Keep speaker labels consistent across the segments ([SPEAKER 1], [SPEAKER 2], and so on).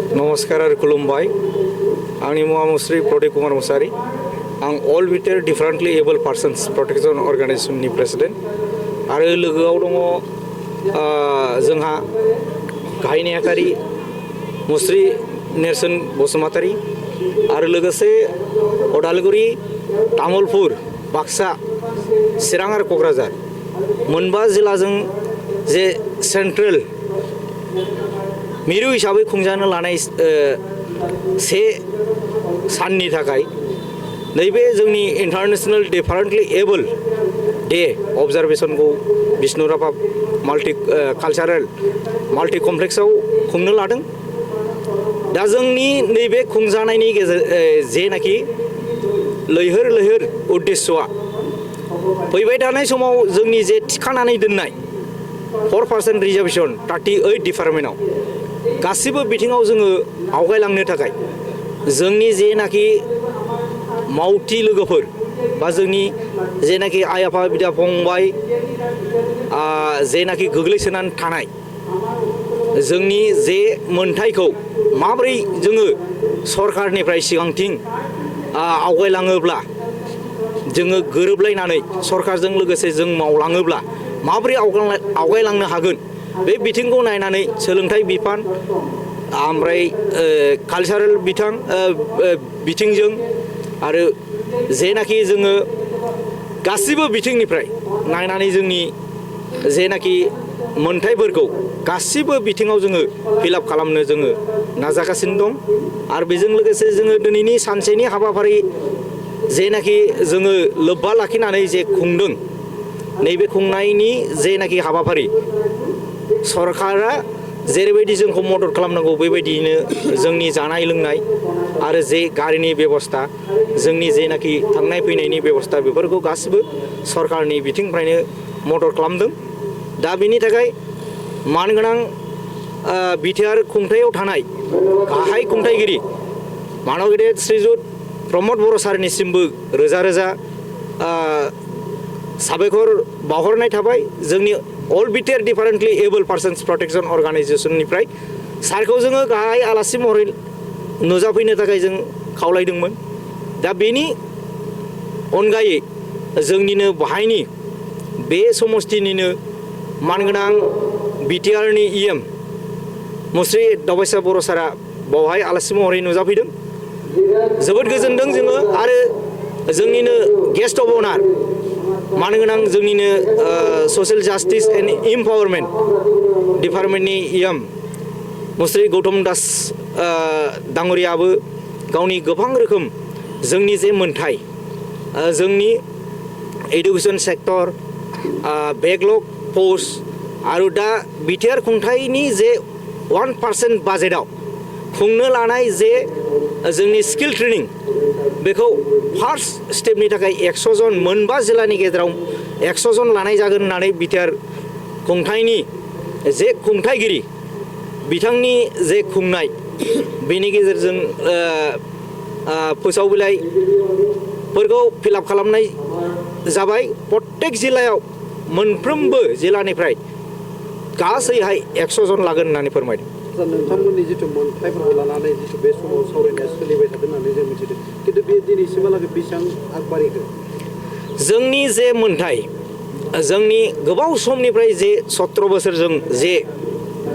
[SPEAKER 1] नमस्कार आरो खुलुमबाय आंनि मुङा मुस्रि प्रदीप कुमार मुसाहारि आं all BTR differently able persons protection अर्गानाइजेशननि प्रेसिडेन्ट आरो लोगोआव दङ जोंहा गाहाय नेहाथारि मुस्रि नेरसोन बसुमतारी आरो लोगोसे उदालगुरि तामुलपुर बाक्सा चिरां आरो क'क्राझार मोनबा जिल्लाजों जे सेन्ट्रेल मिरु हिसाबै खुंजानो लानाय से साननि थाखाय नैबे जोंनि इन्टारनेशनेल डिफारेन्टलि एबल डे अबजारभेशनखौ बिष्णुराभा माल्टि कालचारेल माल्टि कमप्लेक्सआव खुंनो लादों। दा जोंनि नैबे खुंजानायनि गेजेर जेनाखि लैहोर लैहोर उद्देश्यआ फैबाय थानाय समाव जोंनि जे थिखानानै दोननाय 4% रिजार्भेशन 38 डिपार्टमेन्टआव गासिबो बिथिङाव जोङो आवगायलांनो थाखाय जोंनि जेनाखि मावथि लोगोफोर बा जोंनि जेनाखि आइ आफा बिदा फंबाय जेनाखि गोग्लैसोनानै थानाय जोंनि जे मोनथायखौ माबोरै जोङो सरकारनिफ्राय सिगांथिं आवगायलाङोब्ला जोङो गोरोबलायनानै सरकारजों लोगोसे जों मावलाङोब्ला माबोरै आवगायलांनो हागोन बे बिथिंखौ नायनानै सोलोंथाइ बिफान ओमफ्राय कालचारेल बिथिंजों आरो जेनाखि जोङो गासिबो बिथिंनिफ्राय नायनानै जोंनि जेनाखि मोनथायफोरखौ गासिबो बिथिङाव जोङो फिलआप खालामनो जोङो नाजागासिनो दं आरो बेजों लोगोसे जोङो दिनैनि सानसेनि हाबाफारि जेनाखि जोङो लोब्बा लाखिनानै जे खुंदों नैबे खुंनायनि जेनाखि हाबाफारि सरकारा जेरैबायदि जोंखौ मदद खालामनांगौ बेबायदियैनो जोंनि जानाय लोंनाय आरो जे गारिनि बेबस्था जोंनि जेनाखि थांनाय फैनायनि बेबस्था बेफोरखौ गासिबो सरकारनि बिथिंनिफ्रायनो मदद खालामदों। दा बेनि थाखाय मानगोनां बिटिआर खुंथायाव थानाय गाहाय खुंथायगिरि मानव गेदेर श्रीजुत प्रमद बर' सारनिसिमबो रोजा रोजा साबायखर बावहरनाय थाबाय जोंनि all BTR differently able persons protection अर्गानाइजेशननिफ्राय सारखौ जोङो गाहाय आलासि महरै नुजाफैनो थाखाय जों खावलायदोंमोन। दा बेनि अनगायै जोंनिनो बाहायनि बे समस्तिनिनो मानगोनां बिटिआरनि इएम मुस्रि दावबायसा बर' सारा बावहाय आलासि महरै नुजाफैदों जोबोद गोजोनदों जोङो आरो जोंनिनो गेस्ट अफ अनार मानगोनां जोंनिनो ससियेल जास्टिस एन्ड इम्पावारमेन्ट डिपार्टमेन्टनि इएम मुस्रि गौतम दास दाङ'रियाबो गावनि गोबां रोखोम जोंनि जे मोनथाय जोंनि एडुकेशन सेक्टर बेकलग पोस्ट आरो दा बिटिआर खुंथायनि जे 1% बाजेटआव खुंनो लानाय जे जोंनि स्किल ट्रेनिं बेखौ फार्स्ट स्टेपनि थाखाय 100 जन मोनबा जिल्लानि गेजेराव 100 जन लानाय जागोन होननानै बिटिआर खुंथायनि जे खुंथायगिरि बिथांनि जे खुंनाय बेनि गेजेरजों फोसाव बिलाइफोरखौ फिलआप खालामनाय जाबाय। प्रत्येक जिल्लायाव मोनफ्रोमबो जिल्लानिफ्राय गासैहाय 100 जन लागोन होननानै फोरमायदों।
[SPEAKER 2] नोंथांमोननि जिथु मोनथायफोरखौ लानानै जिथु बे समाव सावरायनाया सोलिबाय थादों होननानै जों मिथिदों खिन्थु बे दिनैसिमहालागै बेसेबां आगबारिखो
[SPEAKER 1] जोंनि जे मोनथाय जोंनि गोबाव समनिफ्राय जे 17 बोसोरजों जे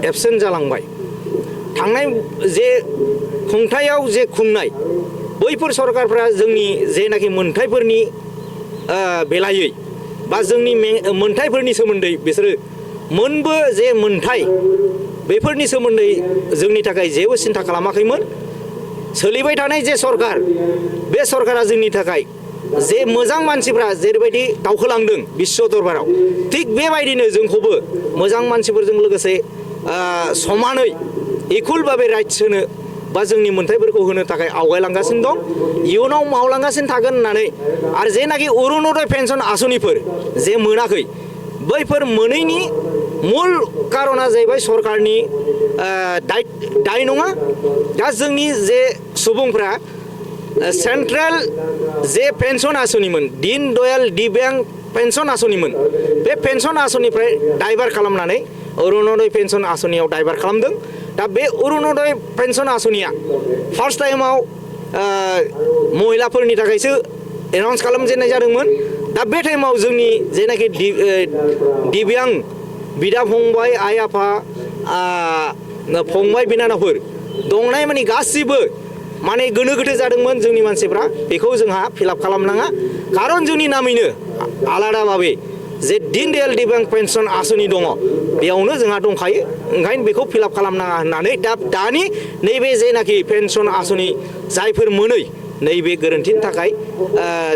[SPEAKER 1] एबसेन्ट जालांबाय थांनाय जे खुंथायाव जे खुंनाय बैफोर सरकारफ्रा जोंनि जेनाखि मोनथायफोरनि बेलायै बा जोंनि मोनथायफोरनि सोमोन्दै बिसोरो मोनबो जे मोनथाय बेफोरनि सोमोन्दै जोंनि थाखाय जेबो सिन्था खालामाखैमोन। सोलिबाय थानाय जे सरकार बे सरकारा जोंनि थाखाय जे मोजां मानसिफ्रा जेरैबायदि दावखोलांदों बिश्व दरबाराव थिग बेबायदिनो जोंखौबो मोजां मानसिफोरजों लोगोसे समानै इकुवेल भाबै राइट्स होनो बा जोंनि मोनथायफोरखौ होनो थाखाय आवगायलांगासिनो दं इयुनाव मावलांगासिनो थागोन होननानै आरो जेनाखि अरुण'दय पेन्सन आसनिफोर जे मोनाखै बैफोर मोनैनि मुल कारना जाहैबाय सरकारनि दाय नङा। दा जोंनि जे सुबुंफ्रा सेन्ट्रेल जे पेन्सन आसनिमोन दीन दयाल दिव्यांग पेन्सन आसनिमोन बे पेन्सन आसनिफ्राय डाइभार्ट खालामनानै अरुण'दय पेन्सन आसनियाव डाइभार्ट खालामदों दा बे अरुणोदय पेन्सन आसनिया फार्स्ट टाइमाव महिलाफोरनि थाखायसो एनाउन्स खालामजेननाय जादोंमोन दा बे टाइमाव जोंनि जेनाखि दिव्यां बिदा फंबाय आइ आफा फंबाय बिनानावफोर दंनाय माने गासिबो माने गोनो गोथो जादोंमोन जोंनि मानसिफ्रा बेखौ जोंहा फिलाप खालामनाङा खारन जोंनि नामैनो आलादा भाबे जे दीन दयाल दिव्यां पेन्सन आसनि दङ बेयावनो जोंहा दंखायो ओंखायनो बेखौ फिलाप खालामनाङा होननानै दानि नैबे जेनाखि पेन्सन आसनि जायफोर मोनै नैबे गोरोन्थिनि थाखाय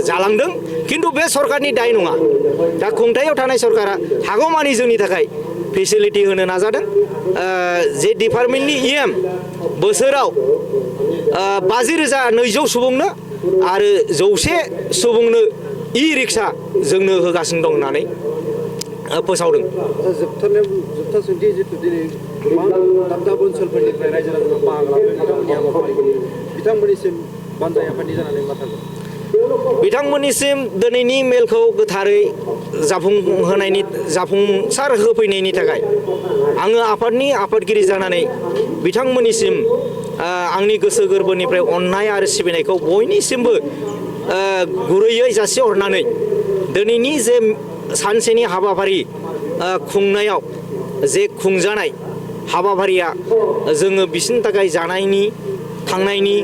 [SPEAKER 1] जालांदों खिन्थु बे सरकारनि दाय नङा दा खुंथायाव थानाय सरकारा हागौमानि जोंनि थाखाय फेसिलिटि होनो नाजादों जे डिपार्टमेन्टनि इएम बोसोराव 50,200 सुबुंनो आरो 100 सुबुंनो इ रिक्सा जोंनो होगासिनो दं होननानै फोसावदों।
[SPEAKER 2] जोबथा सोंथि जिथु दिनै गोबां दाब दाब ओनसोलफोरनिफ्राय रायजो राजाफोरा बाहागो लाफैनाय हाबाफारिखौ बिथांमोननिसिम बानजाय आफादनि जानानै बाथ्रा
[SPEAKER 1] बिथांमोननिसिम दिनैनि मेलखौ गोथारै जाफुंसार होफैनायनि थाखाय आङो आफादनि आफादगिरि जानानै बिथांमोननिसिम आंनि गोसो गोरबोनिफ्राय अननाय आरो सिबिनायखौ बयनिसिमबो गुरैयै जासिहरनानै दिनैनि जे सानसेनि हाबाफारि खुंनायाव जे खुंजानाय हाबाफारिया जोङो बिसोरनि थाखाय जानायनि थांनायनि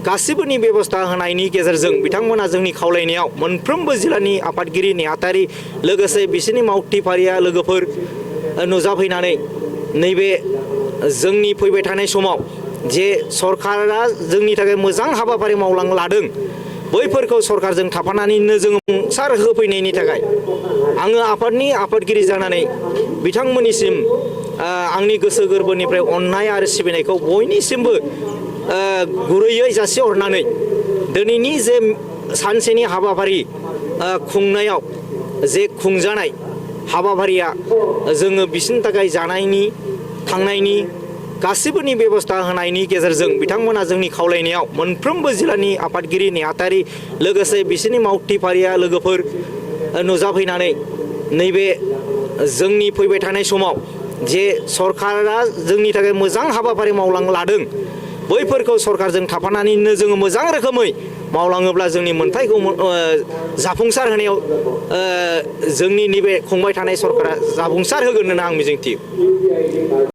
[SPEAKER 1] गासिबोनि बेबस्था होनायनि गेजेरजों बिथांमोना जोंनि खावलायनायाव मोनफ्रोमबो जिल्लानि आफादगिरि नेहाथारि लोगोसे बिसोरनि मावथिफारिया लोगोफोर नुजाफैनानै नैबे जोंनि फैबाय थानाय समाव जे सरकारा जोंनि थाखाय मोजां हाबाफारि मावलांनो लादों बैफोरखौ सरकारजों थाफानानैनो जोङो जाफुंसार होफैनायनि थाखाय आङो आफादनि आफादगिरि जानानै बिथांमोननिसिम आंनि गोसो गोरबोनिफ्राय अननाय आरो सिबिनायखौ बयनिसिमबो गुरैयै जासिहरनानै दिनैनि जे सानसेनि हाबाफारि खुंनायाव जे खुंजानाय हाबाफारिया जोङो बिसोरनि थाखाय जानायनि थांनायनि गासिबोनि बेबस्था होनायनि गेजेरजों बिथांमोना जोंनि खावलायनायाव मोनफ्रोमबो जिल्लानि आफादगिरि नेहाथारि लोगोसे बिसोरनि मावथिफारिया लोगोफोर नुजाफैनानै नैबे जोंनि फैबाय थानाय समाव जे सरकारा जोंनि थाखाय मोजां हाबाफारि मावलांनो लादों बैफोरखौ सरकारजों थाफानानैनो जोङो मोजां रोखोमै मावलाङोब्ला जोंनि मोन्थायखौ जाफुंसार होनायाव जोंनि नैबे खुंबाय थानाय सरकारा जाफुंसार होगोन होनना आं मिजिंथियो।